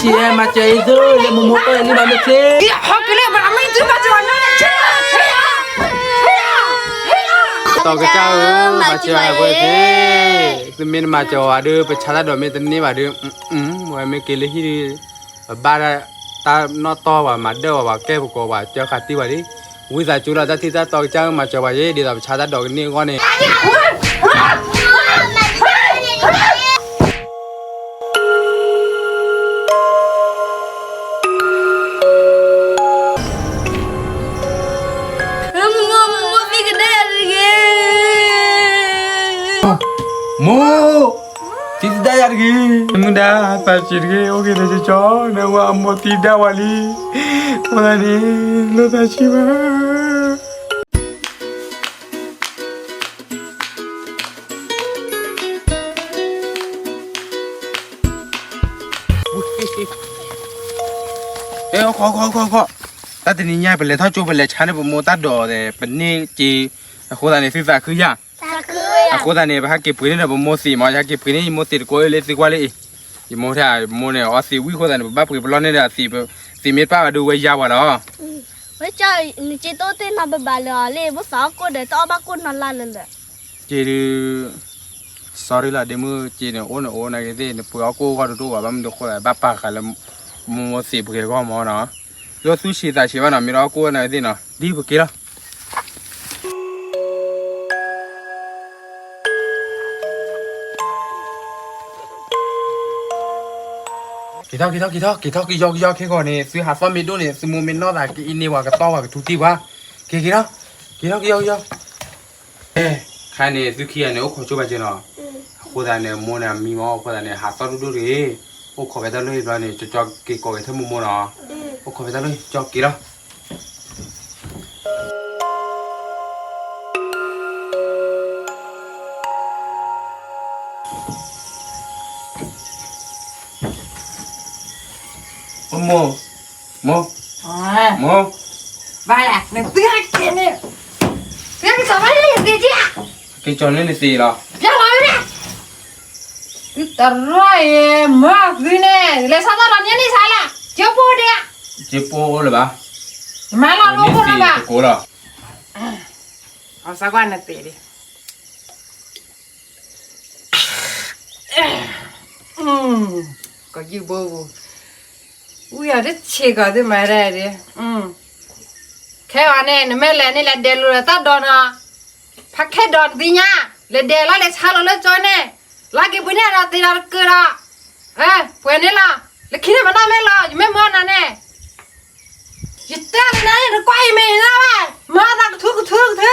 ဆံးမၤစၢၤအံၤသု လၢမိၢ်မိၢ်ပၢၢ်လံမၤမ့ၢ်ချ့, ဟီၣ်က့ၤလၢဘၣ်မ့ၢ်သုမၤစၢၤဝဲ, တီၢ်ကစၢ်ဧၢ, မၤစၢၤပှဲၤသ့, သုမ့ၢ်တမၤစၢၤဝဲဒီး ပဆါတၢ်ဒိးမ့ၢ်တန့ၢ်ဘၣ်ဒီး, ဝဲမ့ၢ်က့ၤလၢဟံၣ်ဒီး ပဘၣ်တၢ်နီၣ်တီၢ်ဝဲ မၤဒၢၣ်ဝဲ ပှၤကဲပကိးဝဲ ကၢဃာ်တံၢ်ဝဲဒၣ်, ဝံသးစူၤလီၤ တၢ်ထံၣ်တၢ်တီကစၢ်ဧၢ မၤစၢၤပှၤယ့ၣ် ဒ်သိးပဆါတၢ်ဒိးကန့ၢ်အဂီၢ်န့ၣ် မိၢ်, သံသဒၣ်ယၤတဂ့ၤ, မုၢ်ဒါသးဆံးတဂ့ၤ, အိၣ်က့ၤတကၠီကၠီ, နဝဲအမိၢ်သံဒၣ်ဝဲလံ, အဃိသတးန့ၣ် လိၣ်သးဆံးဘၣ်. တၢ်တနံၤညါ ပလဲၤထီၣ်ကၠိ ပလဲၤဆါန့ၢ်ပမိၢ်တၢ်ဒိးဒီး ပန့ၢ်က့ၤ, အဃိသတးန့ၣ် သုသးခုယၤ, အဃိသတးန့ၣ် ပဟဲက့ၤပှ့ၤန့ၢ်ဒီးပမိၢ်သံးမး, ဟဲက့ၤပှ့ၤန့ၢ်မိၢ်သံးတကိးလၢသုကွၢ်လၢအံၤ, ယမိၢ်ထ, မိၢ်န့ၣ် အီသံးဝံၣ်အဃိသတးန့ၣ် ပဘၣ်ပှ့ၤပလီၢ်န့ၢ်ဒီးအသံး, သံးမ့ၢ်တပၣ်ဘၣ်ဒီးဝဲယါပှၤလီၤ. ဝဲကၠီနက့တအိၣ်တ့ၢ်နီတဘျီဘၣ်လၢၤအီၤလၢ ဘၣ်သးအီၣ်ကိၣ်ဒီး တအီၣ်ဘၣ်ကိၣ်နီတလါလၢၤလၢၤ. က့ဒုး, sorry လီၤ ဒ့မုၣ်, က့န့ၣ် အိၣ်န့ၣ်အိၣ်နာ်က့သ့ၣ် နပှ့ၤအီၣ်ကိၣ်ဂီၢ်တဒိၣ်ဘၣ်, ဘၣ်မနုၤဃိသးဘၣ်ပာ်ဃာ်လၢ မိၢ်မိၢ်သံးပှ့ၤဂီၢ်မးနီၤ, လၢသူၣ်ဆံးသးဆံးဘၣ်နီၤ, မ့ၢ်တအီၣ်ကိၣ်နာ်က့သ့ၣ်နီၤ, ဒ်ပက့ၤလီၤ. က့ၤထီၣ် က့ၤထီၣ် က့ၤထီၣ် က့ၤထီၣ် ကယီကယီခဲဂီၤန့ၣ် သုဟးသီၣ်မ့ၢ်ဒိၣ်န့ၣ် သုမိၢ်မ့ၢ်နီၢ်သးကအံၤန့ၢ်ပှၤ ကတီၢ်ပှၤကထူတံၢ်ပှၤ, က့ၤ က့ၤထီၣ် က့ၤထီၣ် ကယီကယီ. ခါန့ၣ် သုခံဂၤန့ၣ် အိၣ်ခိးကၠိဘၣ်က့ၤနီၤ, အဃိသတးန့ၣ် မိၢ်န့ၣ်အမံမီၤ အဃိသတးန့ၣ် ဟးသီၣ်ဒိၣ်ဒိၣ်တဂ့ၤ, အိၣ်ခိးဖဲတၢ်လီၢ်အံၤဘျီန့ၣ် ကၠီကၠီက့ၤကိးက့ၤထဲမိၢ်မိၢ်နီၤ, အိၣ်ခိးဖဲတၢ်လီၢ်အံၤ ကၠီက့ၤလီၤ. မိၢ်, မိၢ်, မိၢ်, ဘၣ်လဲၣ် နသုဟဲက့ၤန့ၣ်, သုကစီၤဘၣ်န့ၣ်သ့က့ၤ, ကစီၤန့ၣ်နသ့လီၤ, ပျဲလီၤဝဲဒၣ်, သုတရၢ်အံၤ မၤသုန့ၣ် လဲၤဆါတၢ်ဒီးန့ၣ်န့ၣ်ဆါလၢ်, ကၠိပိၢ်ဒံး, ကၠိပိၢ်လၢၤဘၣ်, မၤလီၤ နအိၣ်ဖိန့ၣ်ဘၣ်, ကိးလီၤ, အစကွၢ်နသ့ဒံး ကယုၢ်ဘိပူၤ, ဝံၤအီၤတဆ့ကီးသုမၤဒၣ်ဒံး, ခဲအံၤန့ၣ် နမ့ၢ်လဲၤန့ၣ် လဲၤဒဲးလိာ်ဒီးတၢ်ဒိးနီၤ, ဖးခဲဒိးတသ့ၣ်ညါ, လဲၤဒဲးလီၤ လဲၤဆါလီၤလၢကၠိန့ၣ်, လၢက့ၤပှ့ၤန့ၢ်ဒီးသ့ဒီးတကၢၢ်ဒီး, ပှဲၤန့ၣ်လီၤ, လၢခံန့ၣ်မၤနီၣ်မ့ၢ်လီၤ, ယမ့ၢ်မၤနၤန့ၣ် ယတဲနၤန့ၣ် နကွၢ်အံၤမ့ၢ်ယၤဝဲ, မၤသးကထူကထူကထူ,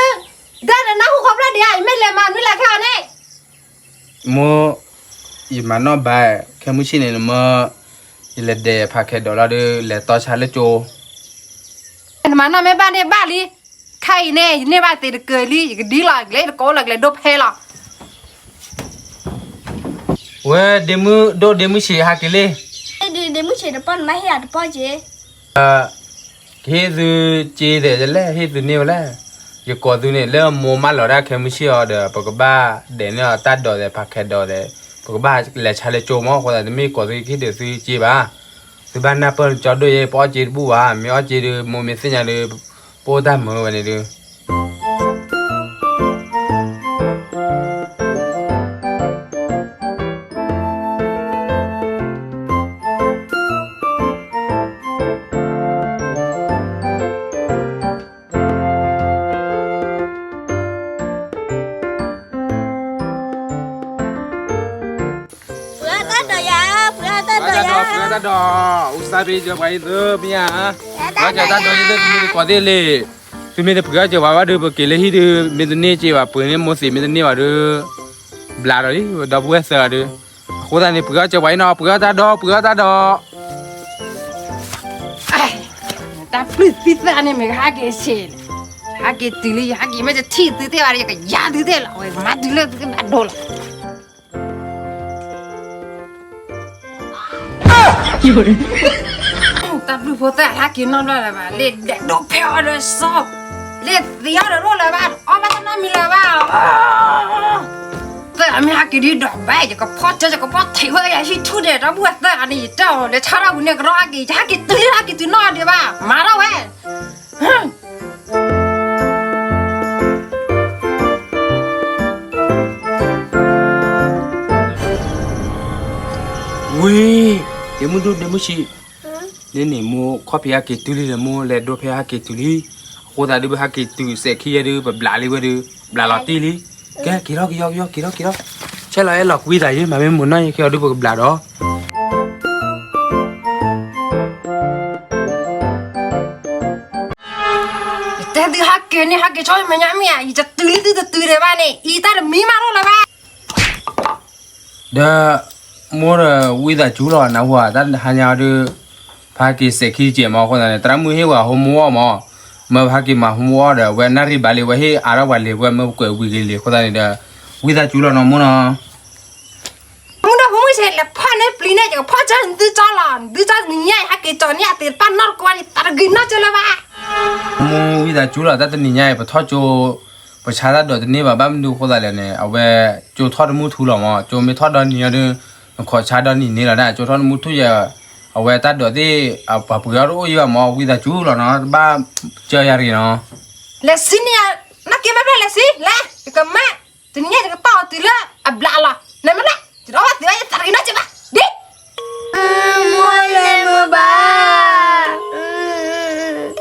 ဒၣ်နနၢ်ဟူခီဖျၢၣ်ဒံးဧါ, ယမ့ၢ်လဲၤမၤနုၤလဲၤခဲအံၤန့ၣ်, မိၢ်, ယမၤနီၣ်ဘၣ်, ခဲမုၢ်ဆ့ၣ်န့ၣ် နမ့ၢ်, ယလဲၤဒဲးဖးခဲဒိးလီၤဒီး လဲၤတီဆါလၢကၠိ, နမၤနီၣ်မ့ၢ်ဘၣ်န့ၣ်ဘၣ်လံ, ခဲအံၤန့ၣ် ယန့ၢ်ဘၣ်သ့တကၢၢ်လံ, ယကဒ်လီၤ ယကလဲၤတကိးလၢကလဲၤဒိဖဲလီၤ. ဝဲဒ့မုၣ်ဒိၣ်ဒ့မုၣ်ဆံးဟးက့ၤလံ, ဒ့မုၣ်ဆံးတပီၢ်နမ့ၢ်ဟ့ၣ်ယၤတပီၢ်က့ၤ, ကဟ့ၣ်သုက့ၤဒီးယလဲၣ် ဟ့ၣ်သုန့ၢ်ဝဲလဲၣ်, ယကိးသုန့ၣ် လၢမိၢ်မၢလီၤဒၣ်ခဲမုၢ်ဆ့ၣ်အီၤဒီး ပကဘၣ်ဒဲးန့ၢ်အီၤတၢ်ဒိးဒီးဖးခဲဒိးဒီး, ပကဘၣ်လဲၤဆါလၢကၠိမး အဃိသတး တမ့ၢ်ကိးသုကဟ့ၣ်ဒီးသုက့ၤဘၣ်, သုဘၣ်နၢ်ပၢၢ်ကၠီဒိၣ်ယဲ ပအီၣ်က့ၤတဘူၣ်ဘၣ်, မ့ၢ်အီၣ်က့ၤဒီး မိၢ်မ့ၢ်သ့ၣ်ညါဒီး ပအိၣ်တၢ်မုာ်ဝဲန့ၣ်ဒီး ပှ့ၤအတၢ်ဒိးယၤ, ပှ့ၤအတၢ်ဒိးယၤ, ပှ့ၤအတၢ်ဒိး, ပှ့ၤအတၢ်ဒိး, အူစၢ်ဘ့ၣ်ကၢၤပှၤအံၤသၢမ့ၢ်ဧါ, ပှ့ၤအတၢ်ဒိးယၤသၢ သုမ့ၢ်တကိးသ့ၣ်လံ, သုမ့ၢ်တပှ့ၤအီၣ်စၢၤပှၤဘၣ်ဒီး ပက့ၤလၢဟံၣ်ဒီး မ့ၢ်တန့ၢ်စ့ဘၣ် ပှ့ၤန့ၢ်မိၢ်သံး မ့ၢ်တန့ၢ်ဘၣ်ဒီး ဘျးဒီးလံ ဒီပုၢ်ဝဲၢ်သၢဂၤဒီး, အဃိသတးန့ၣ် ပှ့ၤအီၣ်စၢၤပှၤအံၤနီၤ ပှ့ၤအီၣ်တၢ်ဒိး ပှ့ၤအီၣ်တၢ်ဒိး တၢ်ပျုၢ်သံသၣ်န့ၣ် မ့ၢ်ကဟးက့ၤဆ့ၣ်, ဟးက့ၤတုၤလံ ယဟးက့ၤမ့ၢ်တထံၣ်သုသ့ၣ်ဘၣ်ဒီး ယကယၤသုသ့ၣ်လီၤ, အဝဲကမၤတုၤလၢသုကဒၣ်ဒိလီၤ. တၢ်ပျုၢ်ဖိသၣ်ဟးက့ၤနီတဘျီလၢၤဘၣ်, လၢဒဲးဒိဖဲအီၤဒီးစီ, လၢသံအီၤဒီးဒိၣ်လၢၤဘၣ်, အီၣ်ဘၣ်တၢ်နီတမံၤလၢၤဘၣ်. သၢဂၤမ့ၢ်ဟဲက့ၤဒ်ဒီးဘၣ် ယကဖီၣ်စၢၤ ယကဖီၣ်ထံးဝဲ ယဟံၣ်ထူၣ်ဒီး ဒီပုၢ်ဝဲၢ်သၢဂၤန့ၣ် ယတဲအီၤ လဲၤဆါထီၣ်ပူၤန့ၣ် ကရီဟဲက့ၤ ယဟဲက့ၤတုၤလံ ဟဲက့ၤတုၤနီၢ်ဒံးဘၣ် မၤထီၣ်ဝဲ ဝ့ၢ်, ဒ့မုၣ်ဒိၣ်ဒ့မုၣ်ဆံး, န့ၣ်န့ၣ် မိၢ်ခီၣ်ဖံးဟဲက့ၤတုၤလံဒီး မိၢ်လဲၤဒိဖဲဟဲက့ၤတုၤလံ, အဃိသတးဒုး ပဟဲက့ၤတုၤစဲးခံယဲဒုး ပဘျးလံဝဲဒုး ဘျးလီၤတံၢ်လံ, ကဲ က့ၤထီၣ် က့ၤထီၣ် က့ၤထီၣ် က့ၤထီၣ်, ဆဲးလီၤအဲၣ်လီၤကွံသးယ့ မၤမ့ၢ်မုာ်နီၢ်ယ့ခဲအီၤဒုး ပကဘျးဒီး တဲသုဟဲက့ၤန့ၣ် ဟဲက့ၤဆီမဲာ်ညါမ့ၢ်ဧါ, ယတတုၤလံသုတတုၤဒံးဘၣ်န့ၣ် အံၤတၢ်တမံၤမးထီၣ်လၢၤဘၣ်. ဒီး မိၢ်ဒီးဝံသးစူၤလီၤ နၢ်ဟူဧါ, တၢ်ဟါညါဒုး ပဟဲက့ၤစဲးခံတကဲးမး အဃိသတးန့ၣ် သရၣ်မုၣ်ဟ့ၣ်ဝဲ homework မး, မၢပဟဲက့ၤမၤ homework ဒီး အဝဲနၣ်ရံၣ်ဘၣ်လံ အဝဲဟ့ၣ်အါထီၣ်ပှၤလံာ်ပှဲၤ မၢပကွဲးဝံၤက့ၤလံ အဃိသတးန့ၣ်ဒီး ဝံသးစူၤလီၤနီၤ မိၢ်နီၤ. မုၢ်ဒီးဖိမုၣ်ဆံး လဲၤဖီၣ်န့ၢ်ပျံၤန့ၣ် ယကဖီၣ်စၢၤသုကၠီလီၤ, သုကၠီတနံၤညါအံၤ ဟဲက့ၤကၠီန့ၣ် အသ့ၣ်တဖၣ်နီတကွီၢ်န့ၣ် သးတဂ့ၤနီတစဲးလၢၤဘၣ်. မိၢ်ဝံသးစူၤလီၤ တၢ်တနံၤညါအံၤ ပထီၣ်ကၠိ ပဆါတၢ်ဒိးတန့ၢ်ဘၣ် ဘၣ်မနုၤအဃိသတးလဲၣ်န့ၣ် အဝဲ ကၠိထီၣ်တမုၢ်ထူလီၤမး, ကၠိမ့ၢ်ထီၣ်ဒီနံၤအံၤဒုး နခိးဆါဒီနံၤန့ၣ်လီၤဒၣ်, ကၠိထီၣ်တမုၢ်ထူယဲ အဝဲတၢ်ဒိးသ့ၣ် ပှၤပှ့ၤအီၣ်တအိၣ်ယံၤဘၣ်မး, ဝံသးစူၤလီၤနီၤ, တဘၣ်စၢၤယၤတဂ့ၤနီၤ. လဲၤဆံန့ၣ်, နက့ၤမ့ၢ်ဖျဲၣ်လဲၤဆံ, လဲၤ, ယကမၢ, တနံၤညါယကတီၢ်အီၤတုၤလၢအဘျးလီၤ, လဲၤမ့ၢ်လဲၤ, ယဒီးဘၣ်သ့ၣ်ဘၣ်ယသးတဂ့ၤနီတစဲးဘၣ်, ဒ် မိၢ်လဲၤမုာ်ဘၣ်.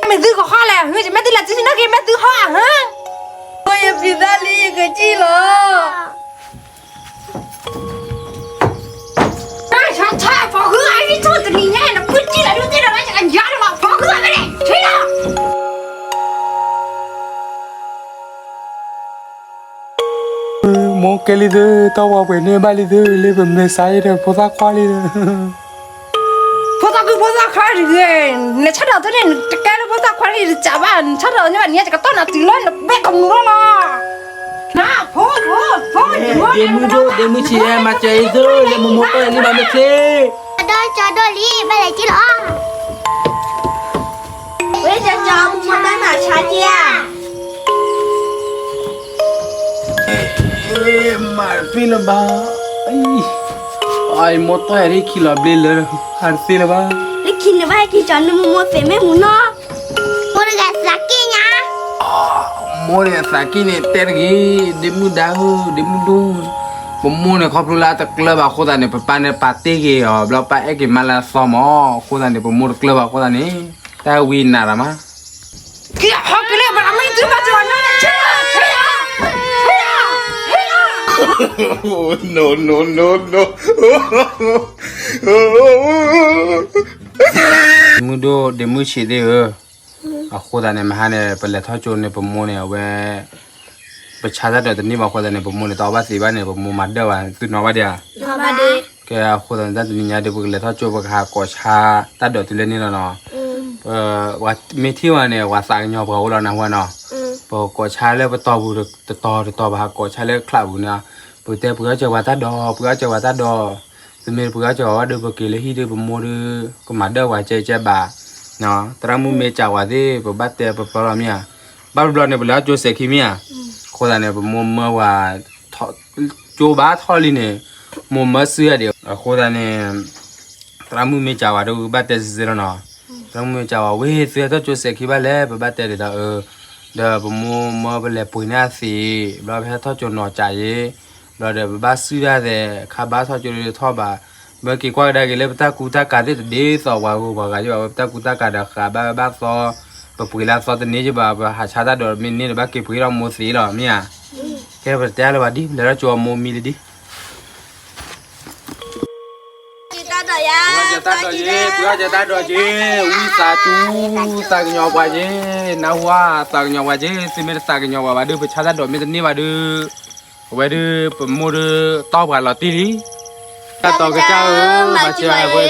မ့ၢ်သုကဟီလဲၣ်, မ့ၢ်သုလဲၤသုဆ့ၣ်နီၤက့ၤ မ့ၢ်သုဟီဧါ, ဟါ. မိၢ်ယပျံၤသးလံ ယကစံၣ်လီၤ. တၢ်ဆါထီၣ် ပှၤဟုအံၤ ထီၣ်တနံၤညါ နပုၢ်စံၣ်လီၤ ဒုးသ့ၣ်ဒီး ယကယါလီၤ ပှၤဟုအဝဲန့ၣ် ဆ့လီၤ. မိၢ်ကဲလံသု, တၢ်ဝဲပှဲၤန့ၢ်ဘၣ်လံသု, လၢပမဲာ်ဆါအံၤဒီး ဖိသၣ်ခွါလံသု. ဖိသၣ်ခု ဖိသၣ်ခွါတဂ့ၤ, နဆၣ်ဒီးသုန့ၣ် နတကဲလၢဖိသၣ်ခွါလံ တစးဘၣ်, နဆၣ်ဒီးန့ၣ်ဘၣ်န့ၣ် ယကတီၢ်နၤတုၤလၢနဘဲကမူၤလီၤလီၤ. နဖိ ဖိ ဖိ ဒ့မုၣ်ဒိၣ် ဒ့မုၣ်ဆံး မၤစၢၤအံၤသု, လၢမိၢ်မိၢ်တီၢ်အံၤလံဘၣ်မ့ၢ်ချ့. အဒီကၠီဒိၣ်လံ ဘၣ်လဲၤက့ၤလီၤ. ဝဲကၠီကၠီ မိၢ်မိၢ်တၢ်မၤဆါက့ၤဧါ. မၤတသ့လၢၤဘၣ်. အံၤ မိၢ်တီၢ်ယၤဒ်ခံလီၤဘျ့လၢ ဟးတသ့လၢၤဘၣ်. လၢခံန့ၣ်ဘၣ်ဟဲက့ၤကၠီ နမိၢ်မိၢ်သ့ၣ်မ့ၢ်မူနီၤ. မိၢ်တဂၤသးက့ၣ်ညါ. မိၢ်န့ၣ်သးက့ၣ်န့ၣ် တဲတဂ့ၤ, ဒ့မုၣ်ဒါဧၢ, ဒ့မုၣ်ဒိၣ်, ပမိၢ်န့ၣ် ခီဖျိလၢအတကျၢၢ်ဘၣ်အဃိသတးန့ၣ် ပပၢ်န့ၣ်ပာ်တ့ၢ်က့ၤအီၤ ဘျီပၢ်အဲၣ်က့ၤမါလၢအသီမး, အဃိသတးန့ၣ် ပမိၢ်တကျၢၢ်ဘၣ်အဃိသတးန့ၣ် တၢ်ဝံနးရၤမး. က့ၤဟီက့ၤလၢပှၤမ့ၢ်သုဘၣ်ကၠီၤနီၤ, ဆ့လီၤ, ဆ့လီၤ, ဆ့လီၤ. No, no, no, no. ဒ့မုၣ်ဒိၣ် ဒ့မုၣ်ဆံးသ့ၣ်ဧၢ, အဃိသတးန့ၣ် မဟါန့ၣ် ပလဲၤထီၣ်ကၠိန့ၣ် ပမိၢ်န့ၣ် အဝဲ ပဆါတၢ်ဒိးတန့ၢ်ဘၣ်အဃိသတးန့ၣ် ပမိၢ်န့ၣ် တအီၣ်ဘၣ်သ့ဘၣ်န့ၣ် ပမိၢ်မၤဒၢၣ်ဝဲ သုနီၣ်ဘၣ်ဒံးဧါ. ကဲအဃိသတးန့ၣ် တၢ်တနံၤညါဒီး ပကလဲၤထီၣ်ကၠိ ပကဟးကိးဆါတၢ်ဒိးတုၤလၢန့ၣ်လီၤနီၤ. ပှၤမ့ၢ်ထံၣ်ဝဲန့ၣ် ပှၤသးကညီၤပှၤအိၣ်လီၤနၢ်ဟူဧါနီၤ. ပကိးဆါလၢပတီၢ်ပူၤတတီၤတတီၤ ပဟးကိးဆါလၢချးပူၤန့ၣ်, ပတဲပှ့ၤအီၣ်စၢၤပှၤတၢ်ဒိး ပှ့ၤအီၣ်စၢၤပှၤတၢ်ဒိး, သုမ့ၢ်တပှ့ၤအီၣ်စၢၤပှၤဘၣ်ဒီး ပက့ၤလၢဟံၣ်ဒီး ပမိၢ်ဒီး ကမၤဒၢၣ်ပှၤကဲကဲဘၣ်. သရၣ်မုၣ်မ့ၢ်စံးဝဲသ့ၣ် ပဘၣ်တဲပပၢလီၤမ့ၢ်ဧါ. ဘၣ်ဘျီန့ၣ် ပလဲၤထီၣ်ကၠိစဲးခံမ့ၢ်ဧါ. အဃိသတးန့ၣ် ပမိၢ်မၢပှၤ ကၠိဘၣ်ထီၣ်လံန့ၣ် မိၢ်မၢစုဒံး. အဃိသတးန့ၣ် သရၣ်မုၣ်မ့ၢ်စံးဝဲဒီး ပဘၣ်တဲစ့ၢ်ကီးလီၤနီၤ. သရၣ်မုၣ်မ့ၢ်စံးဝဲ ဝ့ၢ်သုဟဲထီၣ်ကၠိစဲးခံဘၣ်လဲၣ် ပဘၣ်တဲဒ်သိးအၢ, ဒီးပမိၢ်မၢပလဲၤပှ့ၤန့ၢ်အသ့ၣ် ဘျီပဟဲထီၣ်ကၠိနီၤကးယ့ၣ်, ဘျီဒီးပဘၣ်စုဒၣ်သဲး ခါဘၣ်ထီၣ်ကၠိလၢထီၣ်ဘၣ်, ပက့ၤကွၢ်ကဒါက့ၤလၢပတၢ်ကူတၢ်ကၤသ့ၣ်တဒ်သိးပှၤဂုၤပှၤဂၤယ့ၣ်ဘၣ် ဝဲပတၢ်ကူတၢ်ကၤဒီးဃးဘၣ်ဘၣ်သီ, ပပှ့ၤလၢအသီတန့ၢ်ယ့ၣ်ဘၣ် ပဟးဆါတၢ်ဒိးမ့ၢ်န့ၢ်ဒီးဘၣ်က့ၤပှ့ၤထီၣ်မိၢ်သ့ၣ်လီၤမ့ၢ်ဧါ. ကဲပတဲလၢၤဘၣ်ဒ် ပလဲၤထီၣ်ကၠိအမိၢ်မံလံဒ် ပှ့ၤအီၣ်စၢၤတၢ်ဒိးက့ၤ ပှ့ၤအီၣ်စၢၤတၢ်ဒိးက့ၤ ဝံသးစူၤ သးကညီၤပှၤက့ၤ, နၢ်ဟူဧါ သးကညီၤပှၤက့ၤ, သုမ့ၢ်တသးကညီၤပှၤဘၣ်ဒီး ပဆါတၢ်ဒိးမ့ၢ်တန့ၢ်ဘၣ်ဒီး အဝဲဒီး ပမိၢ်ဒီး တီၢ်ပှၤလီၤတံၢ်လံ. တၢ်တီကစၢ်ဧၢ မၤစၢၤပှၤက့ၤ,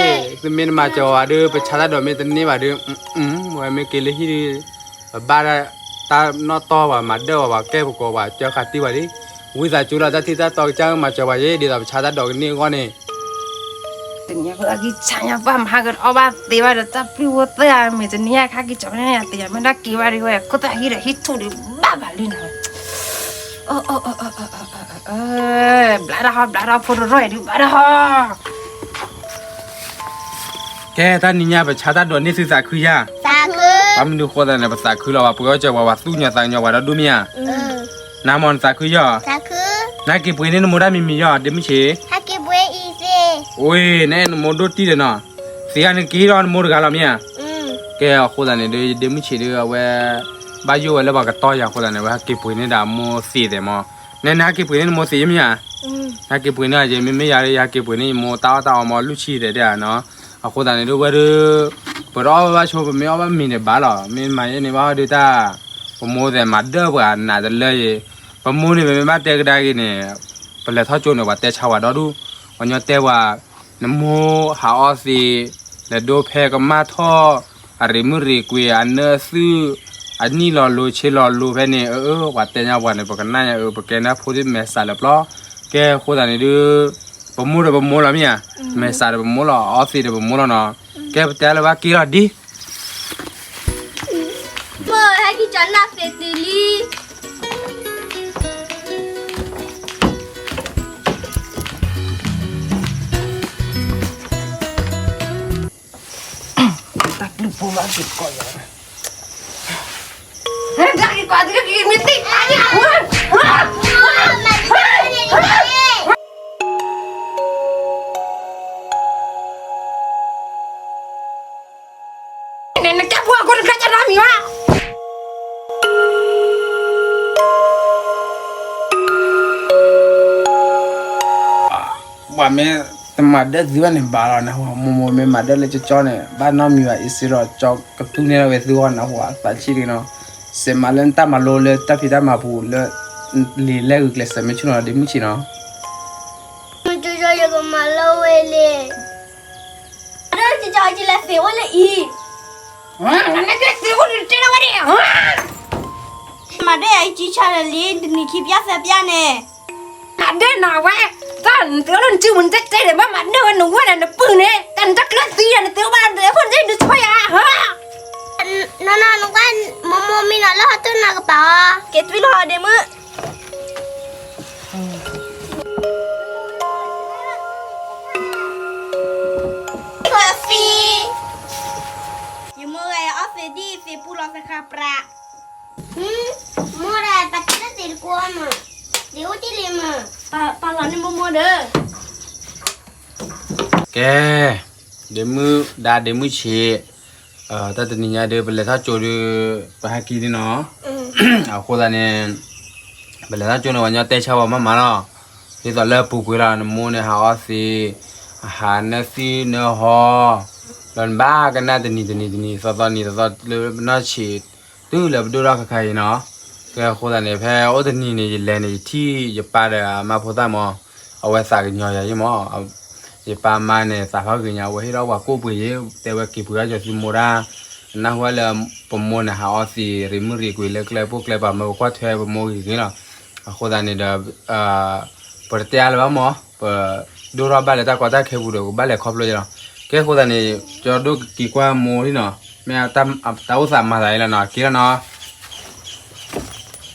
သုမ့ၢ်တမၤစၢၤပှၤဒီး ပဆါတၢ်ဒိးမ့ၢ်တန့ၢ်ဘၣ်ဒီး ဝဲမ့ၢ်က့ၤလၢဟံၣ်ဒီး ပဘၣ်တၢ်နီၣ်တီၢ်ပှၤ မၤဒၢၣ်ပှၤ ပှၤကဲပကိးပှၤ ကၢဃာ်တံၢ်ပှၤလံ. ဝံသးစူၤလီၤ တၢ်ထံၣ်တၢ်တီကစၢ်ဧၢ မၤစၢၤပှၤက့ၤ ဒ်သိးပဆါတၢ်ဒိးကန့ၢ်အဂီၢ်န့ၣ် တနံၤညါပှၤဂံၢ်ဆါညါ ပှၤမဟါကအီၣ်ဘၣ်သ့ဘၣ်ဒီး တၢ်ပျုၢ်ဖိသၣ်ဧါ မ့ၢ်တနံၤညါခါက့ၤကၠီၤန့ၣ် သ့ၣ်ညါမ့ၢ်တၢ်က့ၤဘၣ်ဒ်ဝဲ ခိၣ်သၣ်ဟံးဒီးဟံးထူၣ်ဒီး ဘၣ်ဘၣ်လံနီၤ. အၢ ဘျါတၢ်ဟီ ဘျါတၢ်ဖိတရီၣ်အံၤဒုး ဘျါတၢ်ဟီ. ကဲ တၢ်နံၤညါ ပဆါတၢ်ဒိးန့ၢ်သုသးခုယါ. ဘၣ်မနုၤဃိသးန့ၣ် ပသးခုလီၤ ပှၤပှ့ၤအီၣ်စၢၤပှၤ ပှၤသူၣ်ကညီၤသးကညီၤပှၤဒီဒူၣ်မ့ၢ်ဧါ. နမ့ၢ်နသးခုယါ. နက့ၤပှ့ၤန့ၢ်နမိၢ်တၢ်မံၤမံၤယါ ဒ့မုၢ်ဆံး. အိၣ်န့ၣ်နမိၢ်ဒိၣ်တံၢ်ဒီးနီၤ. သ့ဂၤန့ၣ်က့ၤဒီးနမိၢ်တဂၤလီၤမ့ၢ်ဧါ. ကဲအဃိသတးန့ၣ်ဒီး ဒ့မုၢ်ဆံးဒီး အဝဲ ဘၣ်ယိၣ်ဝဲလၢပှၤကတီၢ်ယၤအဃိသတးန့ၣ် အဝဲဟဲက့ၤပှ့ၤန့ၢ်ဒၣ်မိၢ်သ့ၣ်သ့ၣ်မး. နဲနဟဲက့ၤပှ့ၤန့ၢ်နမိၢ်သ့ၣ်ယမ့ၢ်ဧါ. နဟဲက့ၤပှ့ၤန့ၢ်ယၤ မ့မ့ၢ်ယၤဒီး ယဟဲက့ၤပှ့ၤန့ၢ်ယမိၢ်တၢ်အီၣ်တၢ်အီမး လွံၢ်ဆံသဲးဒၣ်နီၤ. အဃိသတးန့ၣ်ဒီး ဝဲဒီး ပတအီၣ်ဘၣ်ဘၣ်ဆိ ပမ့ၢ်အီၣ်ဘၣ်မ့ၤန့ၣ်ဘၣ်လီၤ. မ့ၢ်မၤယဲန့ၣ်ဘၣ်ဒီးတၢ် ပမိၢ်သ့ၣ်မၤဒၢၣ်ပှၤနးတလၢယံၤ. ပမိၢ်န့ၣ် ပမ့ၢ်ဘၣ်တဲကဒါက့ၤန့ၣ် ပလဲၤထီၣ်ကၠိန့ၣ် ပှၤတဲဆါဝဲဒီဒူၣ်. ပှၤညီတဲပှၤ နမိၢ်ဟးအီၣ်သ့ လဲၤဒိဖဲကမၣ်ထီၣ် အရ့မုၣ်ရ့ကွံာ် အနၢသုၣ် အနံၣ်လီၤလိၤဆ့လီၤလိၤဖဲန့ၣ် အၢ ပှၤတဲညါပှၤန့ၣ် ပကနၣ်ညါအၢ ပကဲနၢ်ဖိသ့ၣ်မဲာ်ဆှးလၢပျီ. ကဲအဃိသတးန့ၣ်ဒီး ပမိၢ်ဒီးပမိၢ်လီၤမ့ၢ်ဧါ. မဲာ်ဆှးဒီးပမိၢ်လီၤ အီၣ်သ့ဒီးပမိၢ်လီၤနီၤ. ကဲပတဲလၢဘၣ်က့ၤလီၤဒ် မိၢ်ဟဲက့ၤကနၣ်သ့တုၤလံ. တၢ်ပျုၢ်ဖိလၢအက့ၤကီးယၤ တၢ်က့ၤကီးတက့ၤမ့ၢ်သ့ၣ်တၢ်န့ၣ် နကဲပှၤအဃိတခါကနီမံၤဝဲ ပှၤမ့ၢ်တမၤဒၢသုဘၣ်န့ၣ်ဘၣ်လီၤ နဟူ မိၢ်မိၢ်မ့ၢ်မၤဒၢလၢကၠီကၠီန့ၣ် ဘၣ်နီတမံၤဘၣ် အ့ၣ်စ့ဒီးကၠီကသူန့ၢ်လီၤဝဲသုဂီၢ် နဟူအသးဆံးတက့ၢ်နီၤ စဲးမၤလၢနတၢ်မၤလိလၢတၢ်ဖံးတၢ်မၤပူၤလၢ လံာ်လဲၢ်ဂုာ်ကျဲးစၢးမ့ၢ်ဆ့ၣ်နီၤ ဒ့မုၢ်ဆံးနီၤ ကၠီကၠီယကမၤလၢဝဲလံ လၢကၠီကၠီယလဲၤသ့ၣ်အိၣ်လၢအံၤ နကဲသ့ၣ်အိၣ်နတဲလၢဝဲန့ၣ် မၤဒၢယၤအံၤကံဆါလၢလံ တနံၤခံပျၢ်သၢပျၢ်န့ၣ် မၤဒၢနၤဝဲ တၢ်နသ့ၣ်အိၣ်လၢနစုပူၤနတဲတဲဒီး ဘၣ်မၤဒၢဝဲနဝဲန့ၣ် နပုၢ်န့ၣ် တၢ်နတၢ်ကျၢၢ်သံဒီး နသ့ၣ်အိၣ်ဘၣ်လၢနဖိန့ၣ် နဆီယၤ နီၢ်နီၢ်နကွၢ် မိၢ်မိၢ်မံနီၤလၢဟီၣ်ခိၣ်နၤကပၤအီၤ က့ၤသွံလီၤဒ့မုၢ် ယမိၢ်ဂၤအီၣ်သ့ၣ်ဒ်သ့ၣ်ပူလီၤ သခါပြး မိၢ်ဒၣ်ပာ်တ့ၢ်လၢသ့ၣ်တကိးမး ဒ့အိၣ်တ့ၢ်လံမး ပာ်လီၤန့ၢ်မိၢ်မိၢ်ဒီး ကဲ ဒ့မုၢ်ဒါဒ့မုၢ်ဆံး တၢ်တနံၤညါဒီး ပလဲၤထီၣ်ကၠိဒီး ပဟဲက့ၤဒ်နီၤ အဃိသတးန့ၣ် ပလဲၤထီၣ်ကၠိန့ၣ် ပှၤညီတဲဆါဝဲမးမးလီၤ ဒ်သိးလၢပူၤကွံာ်လီၤ နမိၢ်န့ၣ်ဟးအီၣ်သ့ၣ် ဟးနၢသံနၢဟီ လီၤနဘၣ်ကနၣ်တနံၤတနံၤတနံၤ သီသီနံၤသီသီလၢပနီၢ်ဆံး တုၤလၢပဒိၣ်ထီၣ်ခါခါအံၤနီၤ ကဲအဃိသတးန့ၣ် ဖဲအိၣ်တနံၤန့ၣ် ယလဲၤန့ၣ် ယထံၣ်ယပၢ်ဒီးအမါဖိသၣ်မး အဝဲသးကညီၤယၤယံမး ယပၢ်မါန့ၣ် သးဖးဂ့ၤညါ အဝဲဟ့ၣ်ထီၣ်ပှၤကိးပှ့ၤယံ တဲဝဲက့ၤပှ့ၤအီၣ်ကၠီသုမိၢ်ဒၣ် နၢ်ဟူလၢ ပမိၢ်န့ၣ်ဟးအီၣ်သ့ၣ် ရ့မုၣ်ရ့ကွံာ်လၢကျဲပိၢ်ကျဲပၤ မ့ၢ်ပကွၢ်ထွဲပမိၢ်ဂ့ၤဂ့ၤလီၤ အဃိသတးန့ၣ်ဒီး ပတတဲအါလၢၤဘၣ်မး ပဒိၣ်ထီၣ်ဘၣ်လၢတၢ်ကီတၢ်ခဲပူၤဒီး ကဘၣ်လဲၤခီဖျိယလီၤ ကဲအဃိသတးန့ၣ် ကၠီဒိၣ်ကက့ၤကွၢ်မိၢ်လံနီၤ မ့ၢ်တၢ်အိၣ်သးမၤသးအံၤလီၤနီၤ က့ၤလီၤနီၤ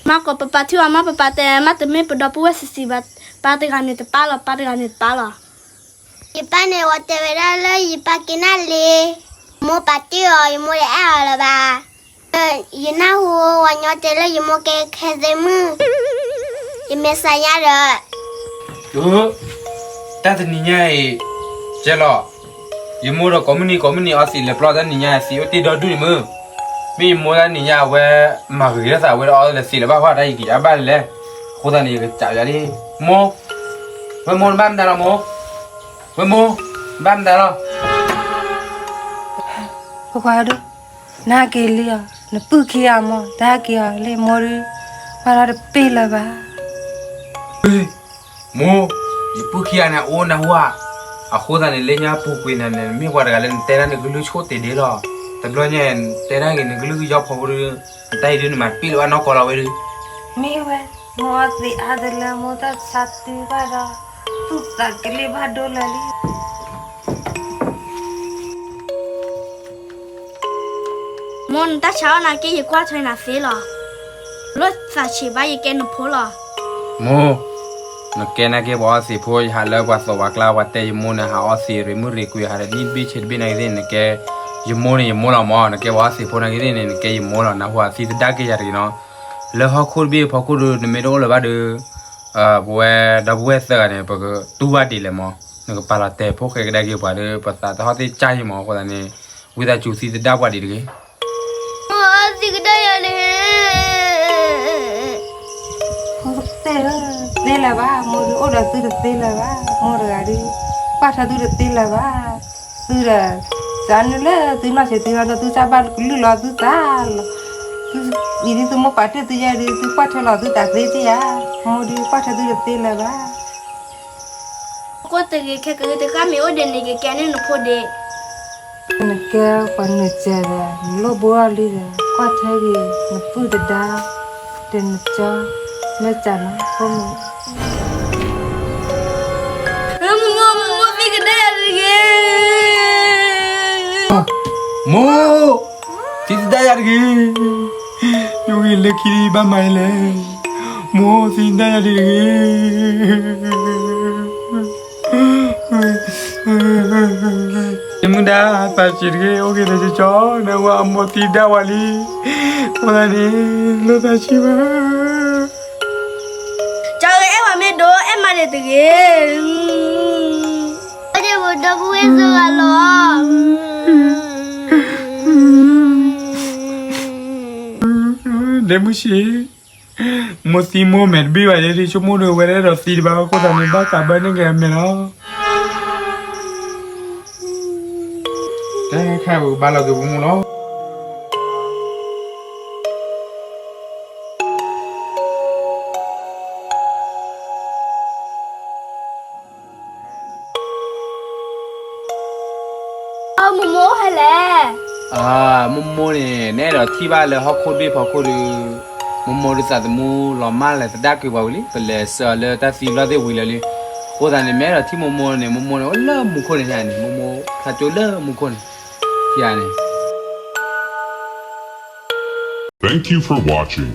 မၤကိးပပၢ်ထံအီၤ မ့ၢ်ပပၢ်တဲ မ့ၢ်တမ့ၢ်ပဒီပုၢ်ဝဲၢ်ဆံးဆံးဘၣ် ပၢ်တဂၤန့ၣ်တပၢ်လီၤ ပၢ်တဂၤန့ၣ်တပၢ်လီၤ ယပၢ်န့ၣ် ဝဲတဲဝဲဒၣ်လၢယပၢ်က့ၤနၢ်လံ မိၢ်ပာ်တ့ၢ်အီၤ ယမိၢ်တအဲၣ်အီၤလၢၤဘၣ် ယနၢ်ဟူ ပှၤညီတဲလၢယမိၢ်ကဲခဲသ့မုၣ် ယမဲာ်ဆှးညါဒီး တၢ်တနံၤညါအံၤ ကဲလီၤ ယမိၢ်ဒီးကိးမုၢ်နံၤကိးမုၢ်နံၤအီၣ်သ့ၣ်လဲၤပျီ တၢ်နံၤညါသ့ၣ်အိၣ်တ့ၢ်ဒီဒူၣ်န့ၣ်မုၢ် မ့ၢ်ယမိၢ်တၢ်နံၤညါအဝဲ မၤဂ့ၤလၢသးဝဲဒီးအီၣ်လၢသ့ၣ်လၢၤဘၣ်ဃီ တၢ်ယကယၤဘၣ်လဲၣ် အဃိသတးန့ၣ် ယကစးယၤလံ မိၢ် ဝဲမိၢ်နဘၣ်မတၤလီၤမိၢ် ဝဲမိၢ် နဘၣ်မတၤလီၤ ပကွၢ်ဒိၣ် နဟဲက့ၤလံအီၤ နပုၢ်ခံဂၤမး တဟဲက့ၤအီၤလံမိၢ်ဒုး ကွၢ်ထီၣ်တပ့ၢ်လၢၤဘၣ် မိၢ် ယပုၢ်ခံဂၤန့ၣ် အိၣ်နၢ်ဟူဧါ အဃိသတးန့ၣ် လၢညါပူၤကွံာ်နၤန့ၣ် မ့ၢ်ပှၤတဂၤလၢနတဲဒၣ်နကလုၢ်ဆိၣ်တ့ၢ်ဒ့လီၤ တဘျီညါ နတဲဒၣ်က့ၤနကလုၢ်ကယီဖီဖိဒုး နတၢ်အံၤဒုးနမၤတပ့ၢ်လၢၤဘၣ်နီၢ်ကီၢ်လီၤဝဲဒုး မ့ၢ်ဝဲ မိၢ်အီၣ်သ့ၣ်အါတလၢမိၢ်တၢ်ဆါတုၤဘၣ်ဒီး သူၣ်သးကလ့ၢ်ဘၣ်ဒိလၢာ်လံ မိၢ်နတၢ်ဆါအီၣ်နၤက့ ယကွၢ်ထွဲနၤသ့လီၤ လိၣ်သးဆံးဘၣ်ယကဲနဖိလီၤ မိၢ် နကဲနာ်က့ပှၤအီသံးဖိ ယဟးလၢပှၤသီးပှၤကျါ ပှၤတဲယမိၢ်န့ၣ် ဟးအီသံးရ့ၣ်မုၢ်ရ့ၣ်ကွံာ် ဟးဒီးနံၣ်တဘ့ၣ်ဆံးတဘ့ၣ်နာ်က့သ့ၣ် နကဲယမိၢ်န့ၣ်ယမိၢ်လီၤမၢ်, နကဲပှၤအီသံးဖိနာ်က့သ့ၣ်န့ၣ် နကဲယမိၢ်လီၤ, နၢ်ဟူဧါ, သံသဒၣ်က့ၤယၤတဂ့ၤနီၤ, လၢဟီၣ်ခိၣ်တဘ့ၣ်အဖီခိၣ်ဒီး နမ့ၢ်တအိၣ်လၢၤဘၣ်ဒီး ပဝဲဒီပုၢ်ဝဲၢ်သၢဂၤန့ၣ် ပကတူၢ်ဘၣ်ဒ်လဲၣ်မၢ်, နကပာ်လီၤတဲာ်ဖိၣ်ဃဲကဒါက့ၤပှၤဒီး ပသးတဟီၣ်သ့ၣ်ကၢ်ယံမၢ်, အဃိသတးန့ၣ် ဝံသးစူၤသံသဒၣ်ပှၤဒံးတဂ့ၤ. မိၢ်သံကဒါယၤတဂ့ၤ. တဲလၢၤ, တဲလၢၤဘၣ်, မိၢ်ဒုးအိၣ်ဒီးသုတသ့လၢၤဘၣ်, မိၢ်တဂၤဒုး ကွၢ်ထွဲသုတသ့လၢၤဘၣ်, သုဒီး စးနုာ်လၢသုနီၢ်ဆံးသုလီၤဒီး သုစၢ်ဘၣ်ကလုၢ်လီၤသုသးလီၤ, အံၤဒုးသုမိၢ်ပာ်တ့ၢ်သုယဲဒုး သုကွၢ်ထွဲလီၤသုသးသ့တ့ၢ်ဧါ, မိၢ်ဒုးကွၢ်ထွဲသုတသ့လၢၤဘၣ်. ကိၢ်တဂ့ၤ ခဲကဂ့ၤတဃၣ်မ့ၢ်အိၣ်ဒဲးန့ၣ် ကကဲန့ၢ်နဖိဒံး. နကဲပှၤနုာ်စၢၤဒီး နလိၣ်ဘိအီၤလံဒီး ကွၢ်ထွဲဂ့ၤ နပုၢ်သဒါ ဒီးနကၠီ မ့ၢ်စၢ်နီၤ ဖိမုၣ်. မိၢ် မိၢ် မိၢ် မိၢ် သံကဒါယၤတဂ့ၤ. မိၢ် သံသဒၣ်ယၤတဂ့ၤ. ယိဂ့ၤလၢခံဘၣ်မၤအံၤလဲၣ်. မိၢ် သံသဒၣ်ယၤတဂ့ၤ. မုၢ်ဒါ သးဆံးတဂ့ၤ, အိၣ်က့ၤဒီးကၠီ နဝဲအမိၢ်သံဒၣ်ဝဲလံ, အဃိသတးန့ၣ် လိၣ်သးဆံးဘၣ်. ကၠီဂ့ၤအဲၣ်ဝဲမ့ၢ်ဒိး အဲၣ်မးဒံးတဂ့ၤ. အဒ့ၣ်ပဒီပုၢ်ဝဲၢ်သၢဂၤလီၤ. ဒဲမုၢ်ဆံး မိၢ်သံမိၢ်မဲာ်တဘ့ၣ်ဘၣ်ယဲဒ်ဆိကမိၣ်ဒီး အဝဲဒၣ်အဲၣ်ဒိးသံတဘၣ်အဃိသတးန့ၣ် ဘၣ်သးဘၢန့ၢ်က့ၤအမဲာ်လီၤ. တၢ်ခါပကဘၣ်လီၤက့ၤပမိၢ်လီၤ. မိၢ်မိၢ်ဟဲလဲၣ်. မိၢ်မိၢ်န့ၣ် နအဲၣ်ဒိးထံၣ်ဘၣ်လၢဟီၣ်ခိၣ်ဒ့ၣ်ဖီခိၣ်ဒီး မိၢ်မိၢ်ဒုးသးသမူလီၤမၢ်လၢသဒၣ်က့ၤပှၤဝံၤလံ, ပလဲၤစၢၤအီၤလၢတၢ်သံဘျီၣ်သ့ၣ်ဝံၤလၢာ်လံ. အဃိသတးန့ၣ် မ့ၢ်အဲၣ်ဒိးထံၣ်မိၢ်မိၢ်န့ၣ် မိၢ်မိၢ်န့ၣ် အိၣ်လၢမူခိၣ်န့ၣ်န့ၣ် မိၢ်မိၢ်ဖျါကၠိလၢမူခိၣ်န့ၣ် ထံၣ်ဧါန့ၣ်. Thank you for watching.